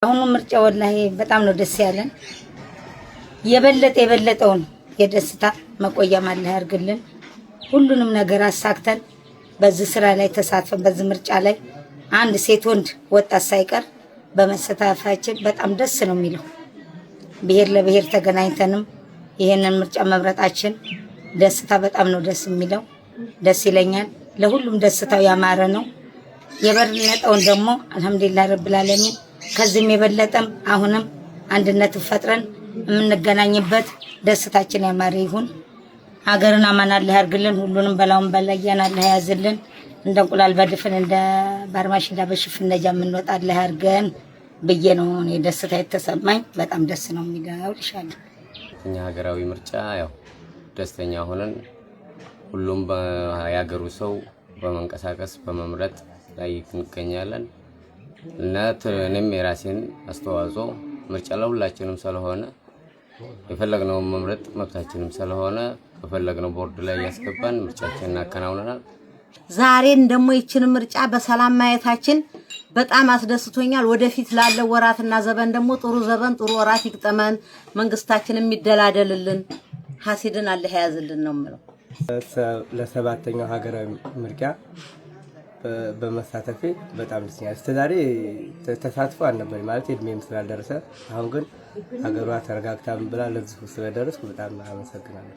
አሁኑ ምርጫ ወላሂ በጣም ነው ደስ ያለን። የበለጠ የበለጠውን የደስታ መቆያም አላህ ያርግልን። ሁሉንም ነገር አሳክተን በዚህ ስራ ላይ ተሳትፈን በዚህ ምርጫ ላይ አንድ ሴት ወንድ ወጣት ሳይቀር በመሳተፋችን በጣም ደስ ነው የሚለው። ብሔር ለብሔር ተገናኝተንም ይሄንን ምርጫ መምረጣችን ደስታ በጣም ነው ደስ የሚለው። ደስ ይለኛል። ለሁሉም ደስታው ያማረ ነው። የበለጠውን ደግሞ አልሐምዱሊላህ ረብል ዓለሚን ከዚህም የበለጠም አሁንም አንድነት ፈጥረን የምንገናኝበት ደስታችን ያማረ ይሁን። ሀገርን አማን አላህ ያርግልን። ሁሉንም በላውን በላያን አላህ ያዝልን። እንደ እንቁላል በድፍን እንደ ባርማሽላ በሽፍን ነጃ የምንወጣ አላህ ያርገን ብዬ ነው እኔ ደስታ የተሰማኝ። በጣም ደስ ነው የሚለው ልሻለሁ። እኛ ሀገራዊ ምርጫ ያው ደስተኛ ሆነን ሁሉም የሀገሩ ሰው በመንቀሳቀስ በመምረጥ ላይ እንገኛለን እና እኔም የራሴን አስተዋጽኦ ምርጫ ለሁላችንም ስለሆነ የፈለግነውን መምረጥ መብታችንም ስለሆነ በፈለግነው ቦርድ ላይ እያስገባን ምርጫችንን እናከናውነናል። ዛሬን ደግሞ ይችን ምርጫ በሰላም ማየታችን በጣም አስደስቶኛል። ወደፊት ላለው ወራትና ዘበን ደግሞ ጥሩ ዘበን ጥሩ ወራት ይግጠመን፣ መንግስታችን የሚደላደልልን፣ ሀሲድን አላህ ያዝልን ነው የምለው። ለሰባተኛው ሀገራዊ ምርጫ በመሳተፌ በጣም ደስ ይላል። እስከዛሬ ተሳትፎ አልነበረኝ ማለት እድሜም ስላልደረሰ፣ አሁን ግን ሀገሯ ተረጋግታ ብላ ለዚሁ ስለደረስኩ በጣም አመሰግናለሁ።